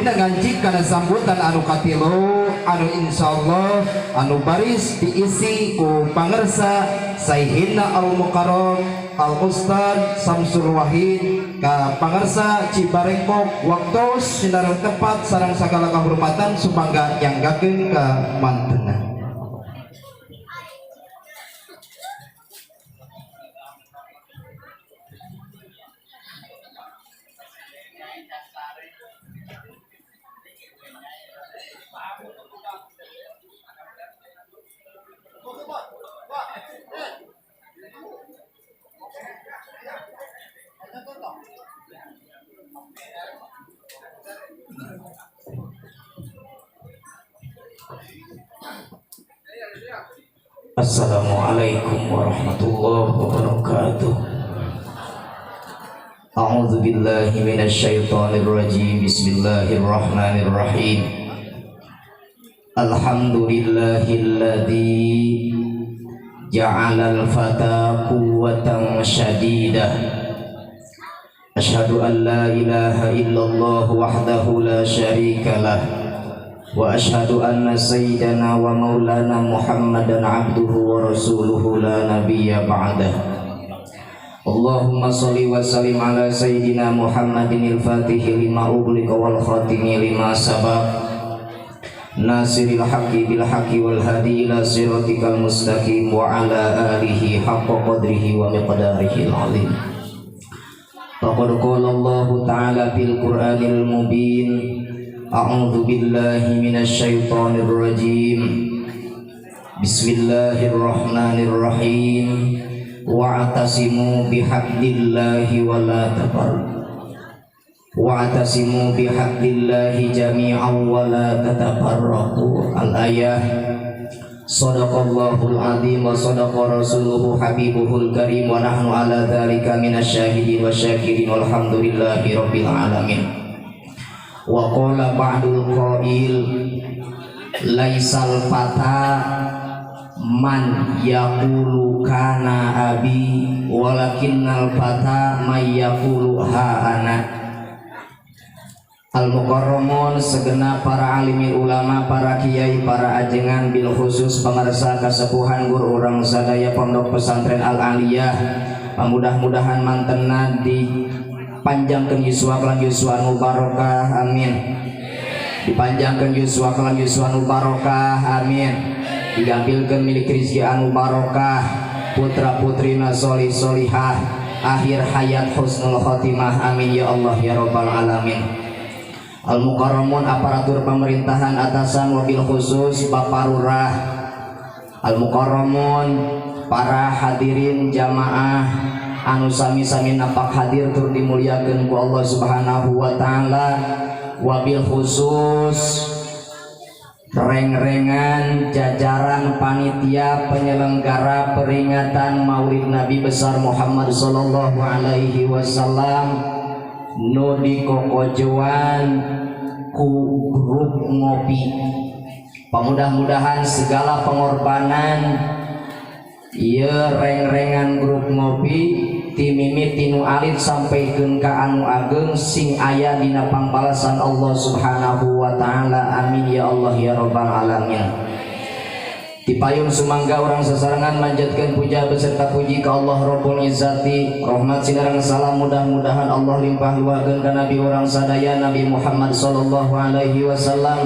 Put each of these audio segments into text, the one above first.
Ayeuna ngancik kana sambutan anu katilu anu insyaallah anu baris diisi ku pangersa Sayyidina Al Mukarram Al Ustad Samsul Wahid ka pangersa Cibarengkok waktos sinareng tepat sareng sagala kahormatan sumangga nyanggakeun ka mantena. Assalamualaikum warahmatullahi wabarakatuh. A'udzu billahi minasyaitonir rajim. Bismillahirrahmanirrahim. Alhamdulillahilladzi ja'alal fata quwwatan syadidah. Asyhadu an la ilaha illallah wahdahu la syarika lah. Wa asyhadu anna sayyidana wa maulana Muhammadan abduhu wa rasuluhu la nabiyya ba'dah. Allahumma sholli wa sallim ala sayyidina Muhammadin al-fatihi lima ughliqa wal khatimi lima sabaq nasiril haqqi bil haqqi wal hadi ila siratikal mustaqim wa ala alihi haqqa qadrihi wa miqdarihil azim. Faqad qala Allahu ta'ala fil Qur'anil mubin. A'udzu billahi minasyaitonir rajim. Bismillahirrahmanirrahim. Wa'tasimu bihablillahi wa la tafarraqu. Wa'tasimu bihablillahi jami'an wa la tatafarraqu. Al-ayah. Sadaqallahul azim wa sadaqa rasuluhu habibuhul karim wa nahnu ala dzalika minasyahidin wasyakirin walhamdulillahi rabbil alamin. Wa qala ba'dul qail laisal fata man yaqulu kana abi walakinnal fata may yaqulu ha ana. Al mukarramun, segenap para alimi ulama, para kiai, para ajengan, bil khusus pangarsa kasepuhan guru urang sadaya pondok pesantren Al Aliyah, mudah-mudahan mantena di panjangkeun yuswa lan yuswa nu barokah, amin. Dipanjangkeun yuswa lan yuswa nu barokah, amin. Digampilkeun milik rezeki anu barokah, putra putrina solih solihah, akhir hayat husnul khotimah, amin ya Allah ya rabbal alamin. Al mukarramun, aparatur pemerintahan atasan wabil khusus Bapak Lurah. Al mukarramun, para hadirin jamaah anu sami-sami napak hadir tur dimuliakeun ku Allah Subhanahu wa taala, wabil khusus reng-rengan jajaran panitia penyelenggara peringatan Maulid Nabi besar Muhammad sallallahu alaihi wasallam nu dikokojoan ku grup ngopi. Pamudah-mudahan segala pengorbanan ieu reng-rengan grup ngopi timimiti tinu alit sampai ka anu ageng sing aya dina pangpalasan Allah Subhanahu wa taala, amin ya Allah ya rabbal alamin. Dipayun sumangga urang sasarengan manjatkeun puja beserta puji ka Allah Rabbul Izzati, rahmat sinareng salam mudah-mudahan Allah limpah luahkeun ka nabi urang sadaya Nabi Muhammad sallallahu alaihi wasallam,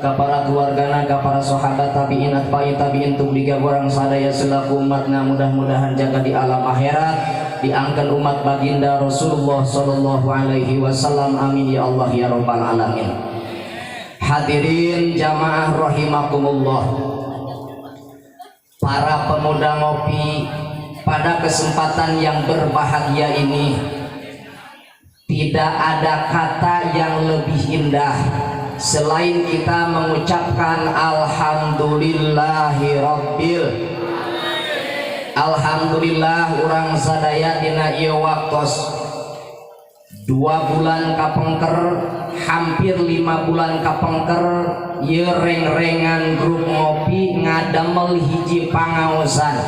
ka para keluargana, ka para sahabat tabi'in atba'i tabi'in tubdiga urang sadaya selaku umatna, mudah-mudahan jaga di alam akhirat diangkat umat baginda Rasulullah sallallahu alaihi wasallam, amin ya Allah ya rabbal alamin. Hadirin jamaah rahimakumullah, para pemuda ngopi, pada kesempatan yang berbahagia ini tidak ada kata yang lebih indah selain kita mengucapkan alhamdulillahi rabbil. Alhamdulillah urang sadaya dina ieu waktos 2 bulan kapengker, hampir 5 bulan kapengker ieu reng-rengan grup ngopi ngadamel hiji pangaosan.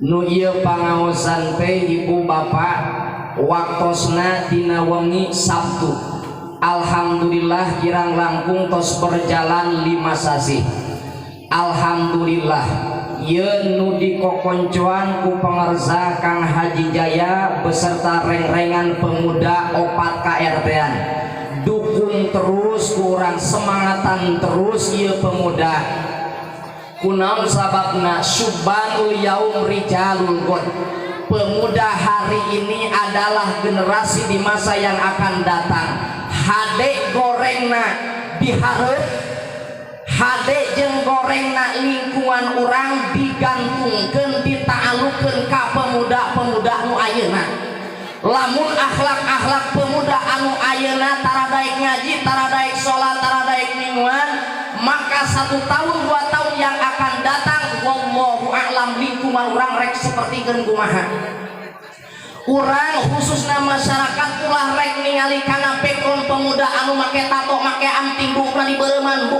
Nu ieu pangaosan teh ibu bapak waktosna dina wengi Sabtu. Alhamdulillah kirang langkung tos berjalan 5 sasih. Alhamdulillah, ye nu dikokoncoan ku pangersa Kang Haji Jaya beserta reng-rengan pemuda opat KRT-an, dukung terus, kurang semangatan terus ieu pemuda. Kunaon sababna? Syubbanul yaum rijalul ghad. Pemuda hari ini adalah generasi di masa yang akan datang. Hade gorengna dihareup, hade jeung gorengna lingkungan urang digantungkeun, ditaalukeun ka pemuda-pemuda nu ayeuna. Lamun akhlak-akhlak pemuda anu ayeuna tara daek ngaji, tara daek sholat, tara daek mingguan, maka 1 tahun 2 tahun yang akan datang, wallahu a'lam, lingkungan urang rek seperti kumaha. Urang khususnya masyarakat ulah rek ningali kana background pemuda anu make tato, make anting, buukna dibeureuman, bu.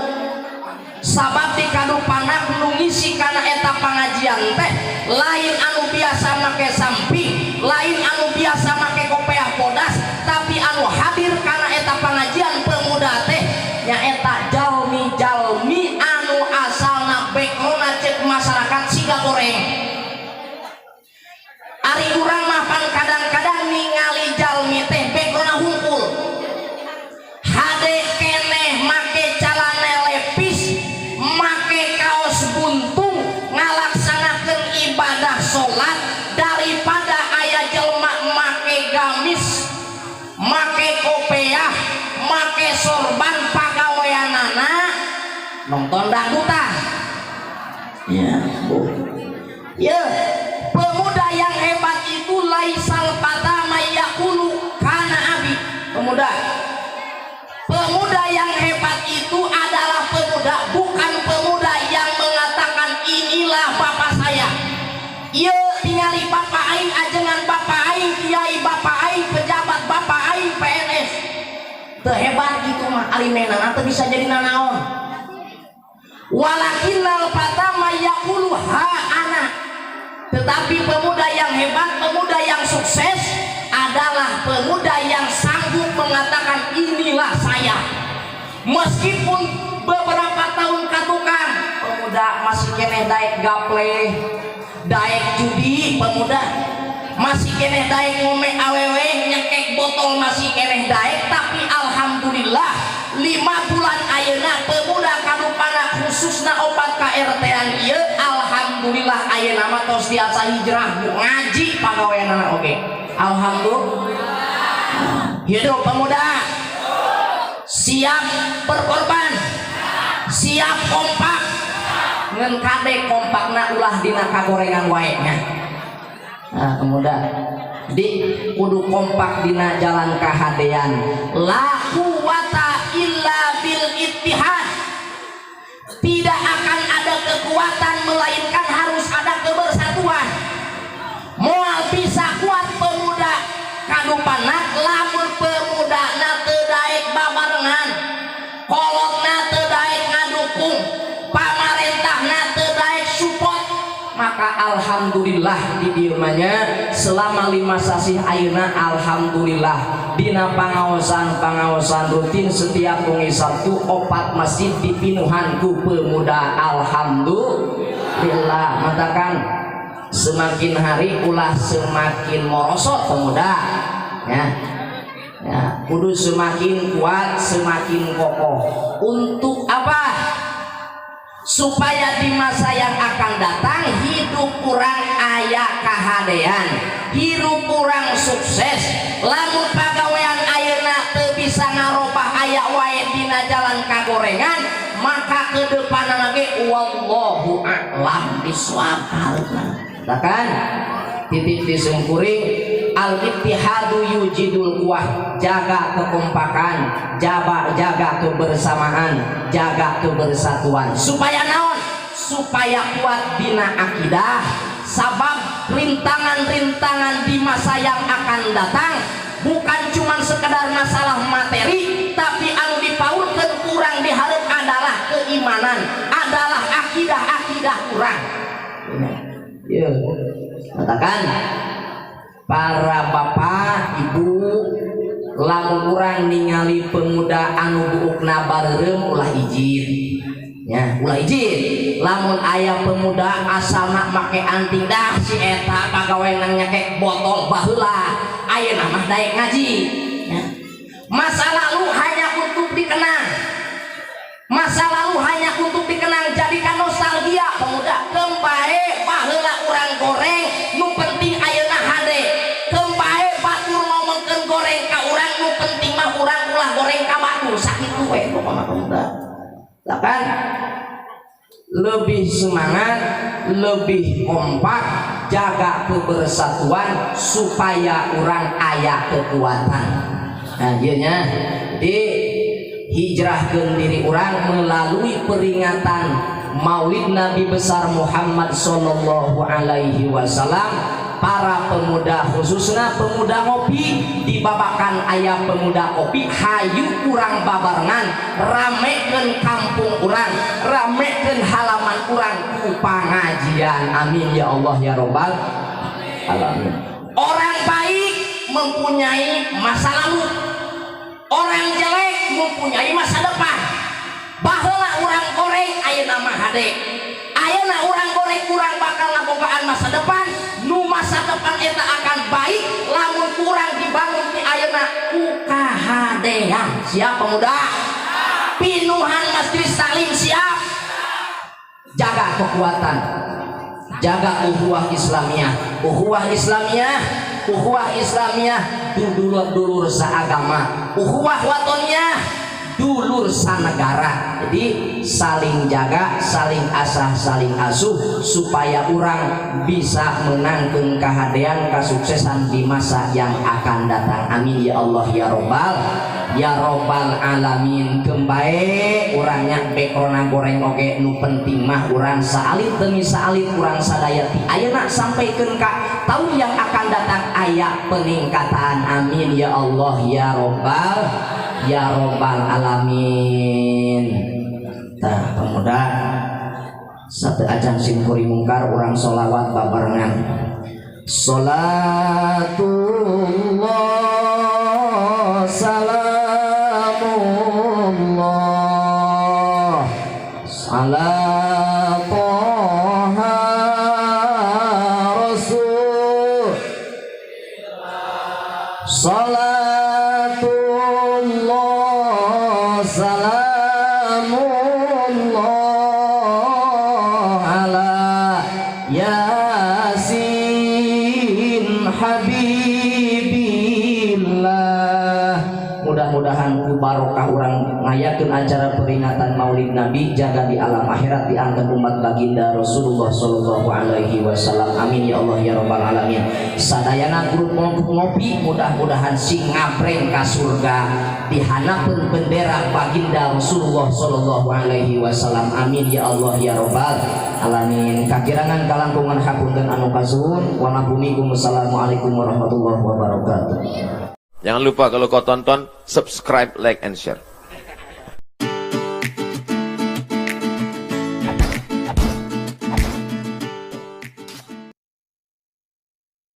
Sabab di kadupanak nu ngisi kana eta pangajian teh lain anu biasa make samping, lain anu biasa make kopeah bodas, tapi anu hadir kana eta pangajian pemuda teh nyaeta jalmi-jalmi anu asalna background cek masyarakat siga goreng. Ari urang mah pan kadang-kadang ningali jalmi teh background hungkul, hade keneh make calana lepis, make kaos buntung, ngalaksanakeun ibadah salat, daripada aya jelma make gamis, make kopeah, make sorban, pagaweanana nonton dangdutan. Ya bu ya, pemuda yang hebat itu laisal fata mayyaqulu kana abi. Pemuda, pemuda yang hebat itu adalah pemuda, bukan pemuda yang mengatakan inilah bapak saya. Ieu tingali bapak aing, ajengan bapak aing kiai, bapak aing pejabat, bapak aing PNS. Teu hebat gitu mah, ari menang teu bisa jadi nanaon. Walakinnal fata mayyaqulu ha ana. Tetapi pemuda yang hebat, pemuda yang sukses adalah pemuda yang sanggup mengatakan inilah saya. Meskipun beberapa tahun katukang pemuda masih keneh daek gaple, daek judi, pemuda masih keneh daek ngome awewe, nyekek botol masih keneh daek, tapi alhamdulillah 5 bulan ayeuna pemuda kadupana khususna opat KRT-an ieu, alhamdulillah ayeuna mah tos biasa hijrah, ngaji, pagaweanana oge. Alhamdulillah. Hidup pemuda, siap berkorban, siap kompak. Ngan kade kompakna ulah dina kagorengan wae nya. Nah, pemuda di kudu kompak dina jalan kahadean. La quwata illa bil ittihad. Tidak akan ada kekuatan melainkan harus ada kebersatuan. Moal bisa kuat pemuda kadupanak lamun pemuda na teu daek babarengan, kolotna teu daek ngadukung, pamarentahna teu daek support. Maka alhamdulillah di dieu mah nya selama 5 sasih ayeuna, alhamdulillah dina pangaosan pangaosan rutin setiap wengi Sabtu, opat masjid dipinuhan ku pemuda. Alhamdulillah. Matakan semakin hari ulah semakin morosot pemuda ya, ya kudu semakin kuat, semakin kokoh. Untuk apa? Supaya di masa yang akan datang hidup kurang aya kahadean, hidup kurang sukses. Lamun pagawean ayeuna teu bisa ngarobah, aya wae dina jalan kagorengan, maka ke depan lagi wallahu a'lam bisawab. Bahkan titip disungkuring, al ittihadu yujidul quwwah. Jaga kekompakan, jaga, jaga kebersamaan, jaga kebersatuan. Supaya naon? Supaya kuat dina akidah. Sabab rintangan-rintangan di masa yang akan datang bukan cuma sekedar masalah materi, tapi anu dipaurkeun kurang diharap adalah keimanan, adalah akidah-akidah kurang. Ya, katakan para bapak ibu Lamun urang ningali pemuda anu buukna bareureum, ulah ijid ya, ulah ijid. Lamun aya pemuda asalna make anting, dah si eta pagawean nyakek botol baheula, ayeuna mah daek ngaji ya. Masa lalu hanya untuk dikenang, masa lalu hanya untuk dikenang. Jadikan nostalgia, pemuda. Keun bae baheula urang goreng, nu penting ayeuna hade. Keun bae batur ngomongkeun goreng ka urang, nu penting mah urang ulah goreng ka batur. Sakitu we pokona, pemuda. Lah kan lebih semangat, lebih kompak, jaga kebersatuan supaya urang aya kekuatan. Nah, ieu nya di hijrahkeun diri urang melalui peringatan Maulid Nabi besar Muhammad Sallallahu Alaihi Wasallam. Para pemuda, khususnya pemuda ngopi, di Babakan aya pemuda kopi, hayu urang babarengan ramekeun kampung urang, ramekeun halaman urang ku pangajian. Amin ya Allah ya robbal alamin. Orang baik mempunyai masa lalu, orang jelek mempunyai masa depan. Baheula urang goreng, ayeuna mah hade. Ayeuna urang goreng, urang bakal ngabogaan masa depan. Nu masa depan eta akan baik lamun kurang dibangun di ayeuna ku kahadean. Siap, pemuda? Pinuhan majelis taklim siap? Jaga kekuatan, jaga ukhuwah Islamiyah, ukhuwah Islamiyah, ukhuwah Islamiyah, dulur dulur seagama, ukhuwah watoniyah, dulur sanegara. Jadi saling jaga, saling asah, saling asuh supaya urang bisa menangkan kehadean, kesuksesan di masa yang akan datang. Amin ya Allah ya robbal ya robbal alamin. Keun bae urang nya background goreng oge, nu penting mah urang saalit demi saalit, urang sadaya ti ayeuna sampaikeun ka tahun yang akan datang aya peningkatan. Amin ya Allah ya robbal ya robbal alamin. Tah, pemuda, sateuacan sim kuring mungkar, urang sholawat babarengan. Salatullah salamullah ala Toha Rasul. Salatullah salamullah ala Yasin Habibillah. Mudah-mudahan ku barokah urang ngayakeun acara peringatan Maulid Nabi, jaga di alam akhirat diangkat umat baginda Rasulullah Shallallahu Alaihi Wasallam. Amin ya Allah ya robbal alamin. Sadayana grup ngopi mudah-mudahan sing ngabreng ka surga dihanapeun bendera baginda Rasulullah Shallallahu Alaihi Wasallam. Amin ya Allah ya robbal alamin. Kakirangan kalangkungan hapunten anu kasuhun. Wa Assalamualaikum warahmatullahi wabarakatuh. Jangan lupa kalau kau tonton, subscribe, like, and share.